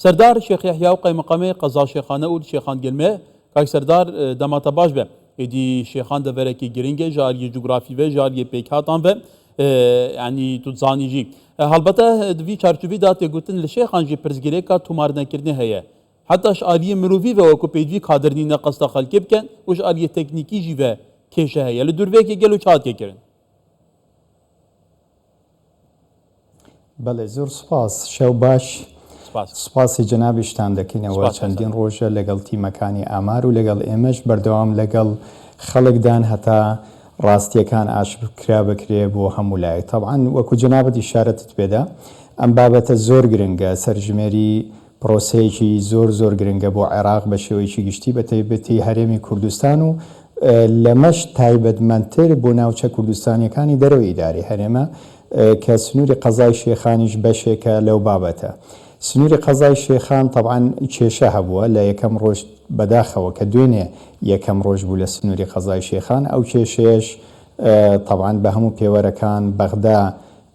سەردار شێخ یەحیا و قەیمقامێ قەزا شێخانە و شێخان گەلمێ کاک سەردار دەما تە باش بێ ئێدی شێخان دەڤەرەکی گرنگە ji aliyê cografî ve ji aliyê pêkhatan ve yanî tu dizanî jî helbete di vî çarçovî de tê gotin li şêxan jî pirsgirêka tomarnekirinê heye heta ji aliyê mirovî ve wekû pêdivî kadir nîne qesta xelkê bikin û ji aliyê teknîkî jî ve kêşe heye li dûrvêkê gelo çi hatiye kirin؟ بەڵێ زۆر سوپاس شەو باش سوپاسی جەنابیشتان دەکەینەوە چەندین ڕۆژە لەگەڵ تیمەکانی ئامار و لەگەڵ ئێمەش بەردەوام لەگەڵ خەڵکدان هەتا ڕاستیەکان ئاشکرا بکرێ بۆ هەموو لایەک تەبعەن وەکو جەنابت ئیشارەتت پێدا ئەم بابەتە زۆر گرنگە سەرژمێری پرۆسەیەکی زۆر زۆر گرنگە بۆ عێراق بە شێوەیەکی گشتی بە تایبەتی هەرێمی کوردستان و لەمەش تایبەتمەندتر بۆ ناوچە کوردستانیەکانی دەرەوەی ئیدارەی هەرێمە کە سنووری قەزای شێخانیش بەشێکە لەو بابەتە. سنووری قەزای شێخان تەبعەن کێشە هەبووە لە یەکەم ڕۆژ بەداخەوە کە دوێنێ یەکەم ڕۆژ بوو لە سنووری قەزای شێخان ئەو کێشەیەش تەبعەن بە هەموو پێوەرەکان بەغدا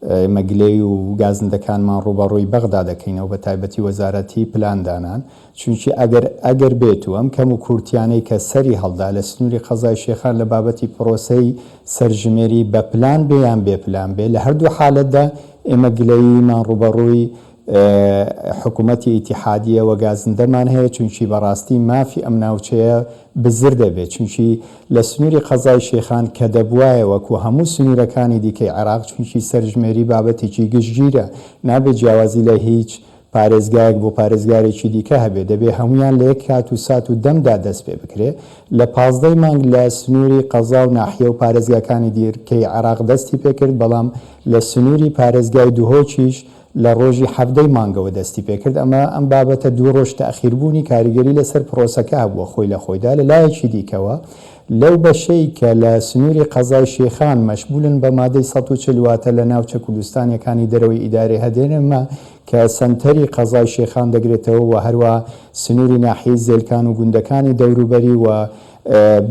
ئێمە گلەیی و گازندەکانمان ڕووبەڕووی بەغدا دەکەینەوە بە تایبەتی وەزارەتی پلاندانان چونکی ئەگەر ئەگەر بێت و ئەم کەم و کورتیانەی کە سەری هەڵدا لە سنووری قەزای شێخان لە بابەتی پرۆسەی سەرژمێری بە پلان بێ یان بێ پلان بێ لە هەردوو حالەتدا ئێمە گلەییمان ڕووبەڕووی حکومەتی ئیتیحادیە وە گازندەمان هەیە چونکی بەڕاستی مافی ئەم ناوچەیە بزر دەبێت چونکی لە سنوری قەزای شێخان کە دەبوایە وەکو هەموو سنورەکانی دیکەی عێراق چونکی سەرژمێری بابەتێکی گشتگیرە نابێت جیاوازی لە هیچ پارێزگایەک بۆ پارێزگارێکی دیکە هەبێت دەبێ هەموویان لە یەک کات و سات و دەمدا دەست پێ بکرێ لە پازدەی مانگ لە سنوری قەزا و ناحیە و پارێزگاکانی دیکەی عێراق دەستی پێکرد بەڵام لە سنوری پارێزگای دهۆکیش لە ڕۆژی حەڤدەی مانگەوە دەستی پێکرد، ئەمە ئەم بابەتە دوو ڕۆژ تەئخیربوونی کاریگەری لەسەر پرۆسەکە هەبووە خۆی لە خۆیدا، لە لایەکی دیکەوە لەو بەشەی کە لە سنووری قەزای شێخان مەشموولن بە مادەی 140 واتە لە ناوچە کوردستانیەکانی دەرەوەی ئیدارەی هەرێمە کە سەنتەری قەزای شێخان دەگرێتەوە و هەروا سنووری ناحیەی زێلکان و گوندەکانی دەوروبەری و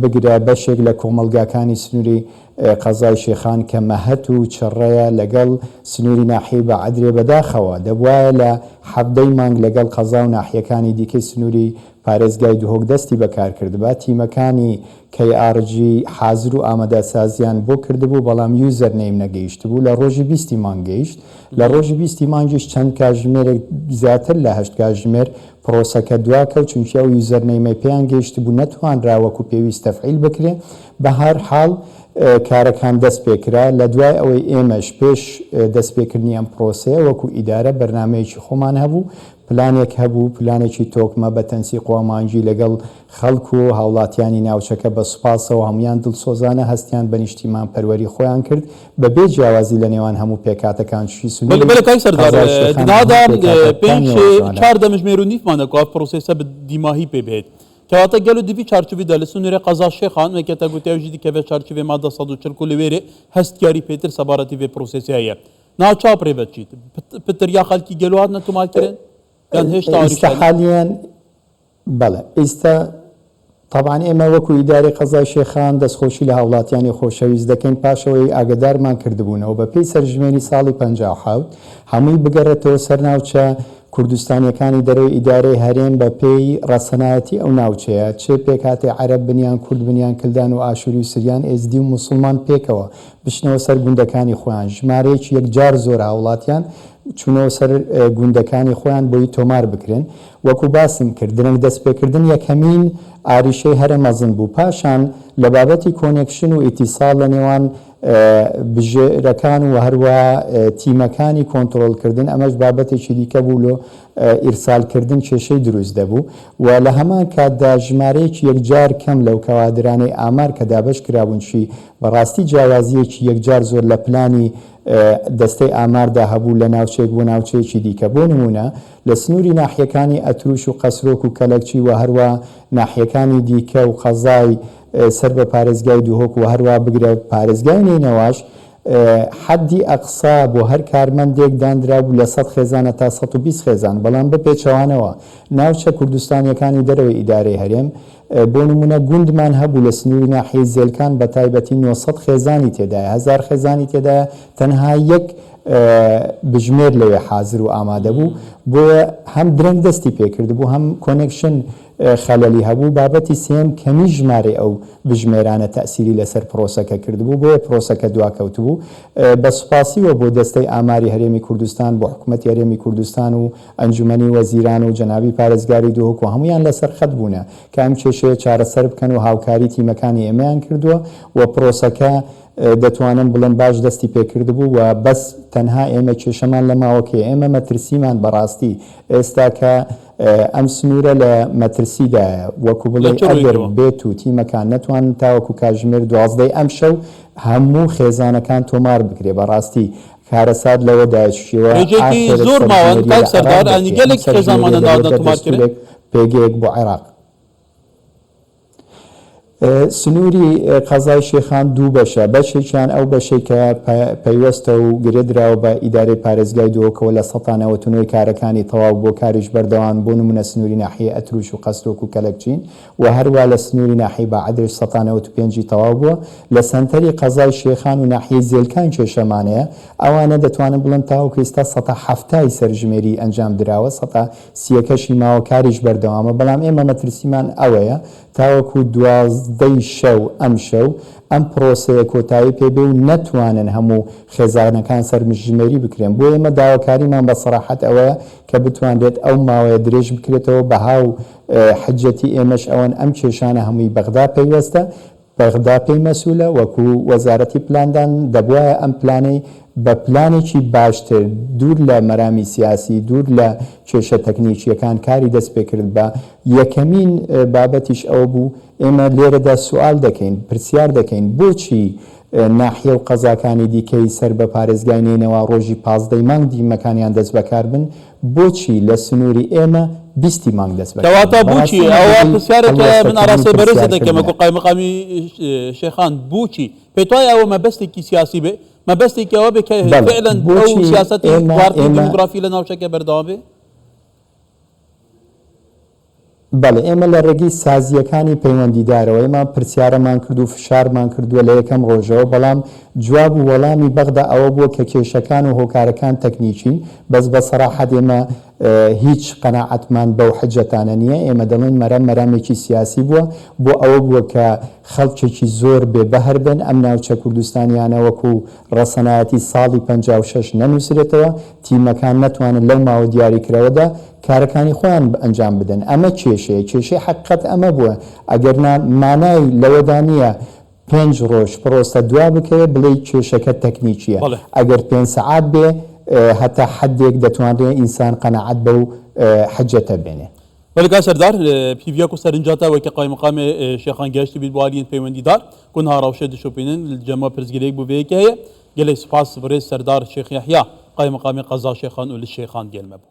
بگرە بەشێک لە کۆمەڵگاکانی سنووری قەزای شێخان کە مەهەت و چڕەیە لەگەڵ سنووری ناحیەی بەعەدرێ بەداخەوە دەبوایە لە حەڤدە ی مانگ لەگەڵ قەزا و ناحیەکانی دیکەی سنووری پارێزگای دهۆک دەستی بەکار کردبا تیمەکانی KRG حازر و ئامادەسازیان بۆ کردبوو بەڵام user name نەگەیشتبوو لە ڕۆژی بیستی مانگ گەیشت لە ڕۆژی بیستی مانگیش چەند کاژمێرێک زیاتر لە هەشت کاژمێر پرۆسەکە دواکەوت چونکی ئەو user name ەی پێیان گەیشتبوو نەتوانرا وەکو پێویست تەفعیل بکرێ بە هەر حاڵ کارەکان دەست پێکرا، لە دوای ئەوەی ئێمەش پێش دەست پێکردنی ئەم پرۆسەیە وەکو ئیدارە بەرنامەیەکی خۆمان هەبوو، پلانێک هەبوو، پلانێکی تۆکمە بە تەنسیق و ئامانجی لەگەڵ خەڵک و هاوڵاتیانی ناوچەکە بە سوپاسەوە هەموویان دڵسۆزانە هەستیان بە نیشتیمانپەروەری خۆیان کرد بە بێ جیاوازی لە نێوان هەموو پێکهاتەکان چی بەلێ سنووری بەلێ کاک سەردار قەزای شێخان دنادا هەموو پێنج پێکهاتەکانیەوە جوانە. چار دەمژمێر و نیفمانە کو ئەڤ پرۆسێسە bi dîmahî pê bihêt. Kewate gelo di vî çarçovê de li Sunûrê qeza Şêxan weke te gotiye ew jî dikeve çarçovê madda 140 û li wêrê hestiyarî pêtir sebaretî vê prosesê heye. Niha çawa bi rê ve diçît? Pitir ya xelkî gelo hatine tomarkirin yan hêşta ئیستا arîşe hene؟ حالیەن بەڵێ ئیستا تەبعەن ئێمە وەکو ئیدارەی قەزای شێخان دەستخۆشی لە هاوڵاتیانی خۆشەویست دەکەین پاشەوەی ئاگەدارمان کردبوونەوە بە پێی سەرژمێری ساڵی 57 هەمووی بگەڕێتەوە سەر ناوچە کوردستانیەکانی دەرەوەی ئیدارەی هەرێم بە پێی ڕەسەنایەتی ئەو ناوچەیە چ پێکهاتەی عەرەب بن یان کورد بن یان کلدان و ئاشوری و سریان ئێزدی و موسڵمان پێکەوە بچنەوە سەر گوندەکانی خۆیان ژمارەیەکی یەکجار زۆر هاوڵاتیان چونەوە سەر گوندەکانی خۆیان بۆی تۆمار بکرێن وەکو باسم کرد درەنگ دەستپێکردن یەکەمین ئاریشەی هەرە مەزن بوو پاشان لە بابەتی connection و ئیتیساڵ لە نێوان بژێرەکان و هەروەها تیمەکانی کۆنترۆڵکردن، ئەمەش بابەتێکی دیکە بوو لۆ ئیرسالکردن کێشەی دروست دەبوو و لە هەمان کاتدا ژمارەیەکی یەکجار کەم لەو کەوادرانەی ئامار کە دابەش کرابوون چی بەڕاستی جیاوازییەکی یەکجار زۆر لە پلانی دەستەی ئاماردا هەبوو لە ناوچەیەک بۆ ناوچەیەکی دیکە بۆ نموونە لە سنووری ناحیەکانی ئەتروش و قەسرۆک و کەلەکچی و هەروا ناحیەکانی دیکە و قەزای سەر بە پارێزگای دهۆک و هەروا بگرە پارێزگای نەینەواش حەدی ئەقسا بۆ هەر کارمەندێک داندرابوو لە 100 خێزان هەتا 120 خێزان، بەڵام بە پێچەوانەوە ناوچە کوردستانیەکانی دەرەوەی ئیدارەی هەرێم بۆ نمونە گوندمان هەبوو لە سنووری ناحیەی زێلکان بە تایبەتی 900 خێزانی تێدایە هەزار خێزانی تێدایە تەنها یەک بژمێر لەوێ حازر و ئامادە بوو، بۆیە هەم درەنگ دەستی پێکردبوو هەم connection خەلەلی هەبوو، بابەتی سێیەم کەمی ژمارەی ئەو بژمێرانە تەئسیری لەسەر پرۆسەکە کردبوو، بۆیە پرۆسەکە دواکەوتبوو. بە سوپاسیوە بۆ دەستەی ئاماری هەرێمی کوردستان، بۆ حکومەتی هەرێمی کوردستان و ئەنجومەنی وەزیران و جەنابی پارێزگاری دهۆک و هەموویان لەسەر خەت بوونە کە ئەم کێشەیە چارەسەر بکەن و هاوکاری تیمەکانی ئێمەیان کردووە و پرۆسەکە دەتوانم بڵێم باش دەستی پێکردبوو و بەس تەنها ئێمە کێشەمان لە ماوەکەیە ئێمە مەترسیمان بەڕاستی ئێستا کە ئەم سنوورە لە مەترسیدایە وەکو لە بڵێی چ ئەگەر ڕوویەکەوە؟ بێت و تیمەکان نەتوانن تاوەکو کاتژمێر دوازدەی ئەمشەو هەموو خێزانەکان تۆمار بکرێ بەڕاستی کارەسات لەوەدایە شێوە ڕێژەیەکی ئاخر زۆر ماوەن سەرژمێریە کاک لە عێراق سەردار ئەنی دەکرێ ئەم گەلێک سەرژمێریە خێزانمانە دەبێتە ناردنە تۆمار کرن. دەستورێک پێگەیەک بۆ عێراق. سنووری قەزای شێخان دوو بەشە، بەشێکیان ئەو بەشەی کە پەیوەستە و گرێدراوە بە ئیدارەی پارێزگای دهۆکەوە 99% ی کارەکانی تەواو بووە کاریش بەردەوام بۆ نموونە سنووری ناحیەی ئەتروش و قەسرۆک و کەلەکچین و هەروا لە سنووری ناحیەی باعەدرش 95% ی تەواو بووە لە سەنتەری قەزای شێخان و ناحیەی زێلکان کێشەمان هەیە ئەوانە دەتوانم بڵێم تاوەکو ئێستا 70% ی سەرژمێری ئەنجام دراوە سیەکەشی ماوە کاریش بەردەوامە بەڵام ئێمە مەترسیمان ئەوەیە تاوەکو دوازدەی شەو ئەمشەو ئەم پرۆسەیە کۆتایی پێ بێ و نەتوانن هەموو خێزانەکان سەرمژمێری بکرێن بۆیە ئێمە داواکاریمان بە سەراحەت ئەوەیە کە بتوانرێت ئەو ماوەیە درێژ بکرێتەوە بەها و حجەتی ئێمەش ئەوەن ئەم کێشانە هەمووی بەغدا پەیوەستە بەغدا پێی مەسولە، وەکو وەزارەتی پلاندان دەبوایە ئەم پلانەی بە پلانێکی باشتر دوور لە مەرامی سیاسی، دوور لە کێشە تەکنیکییەکان کاری دەست پێکردبا. یەکەمین بابەتیش ئەوە بوو ئێمە لێرەدا سوئال دەکەین، پرسیار دەکەین بۆچی ناحیە و قەزاکانی دیکەی سەر بە پارێزگای نەینەوا ڕۆژی 15 ی مانگ دیمەکانیان دەست بەکار بن، بۆچی لە سنووری ئێمە 20 ی مانگ دەست بەکار کەواتە بن؟ بۆچی؟ بەڕاستی ئەمە ئەوە جێگەی پرسیارێکە من هەڵوەستەکردن و ئاراستەی بەرێزت دەکەم پرسیارکردنە. وەکو قایمقامی شێخان، بۆچی؟ پێت وایە ئەوە مەبەستێکی سیاسی بێ؟ مەبەستێکی ئەوە بێ کە بەڵێ، فعلا ئەو بۆچی سیاسەتی ئێمە گوارتنی ئێمە دیموگرافی لە ناوچەکە بەردەوام بێ؟ بەڵێ، ئێمە لە ڕێگەی سازییەکانی پەیوەندیدارەوە ئێمە پرسیارەمان کرد و فشارمان کردووە لە یەکەم ڕۆژەوە، بەڵام جواب و وەڵامی بەغدا ئەوە بووە کە کێشەکان و هۆکارەکان تەکنیکین، بەس بە سەراحەت ئێمە هیچ قەناعەتمان بەو حجەتانە نییە، ئێمە دەڵێین مەرام مەرامێکی سیاسی بووە، بۆ ئەوە بووە کە خەڵکێکی زۆر بێ بەهر بن، ئەم ناوچە کوردستانیانە وەکو ڕەسەنایەتی ساڵی 56 نەنووسرێتەوە، تیمەکان نەتوانن لەو ماوە دیاریکراوەدا کارەکانی خۆیان ئەنجام بدەن، ئەمە کێشەیە، کێشەی حەقیقەت ئەمە بووە، ئەگەرنا مانای لەوەدا نییە پێنج ڕۆژ پڕۆسە دوا بکەوێ بڵێی کێشەکە تەکنیکییە، بەڵێ. ئەگەر پێنج سەعات بێ هەتا حەدێک دەتوانرێ ئینسان قەناعەت بەو حجەتە بێنێ. بەلێ کاک سەردار، پیڤیا کو سەرنجاتە وەکە قایمقامێ شێخان گەشتی بیت بۆ ئالیێن پەیوەندیدار کو نها ڕەوشێ دشۆپینن جەمە پرسگرێک بوو ڤێ یەکێ هەیە. گەلێک سپاس بڕێز سەردار شێخ یەحیا قایمقامێ قەزا شێخان و لە شێخان گێل مە بوو.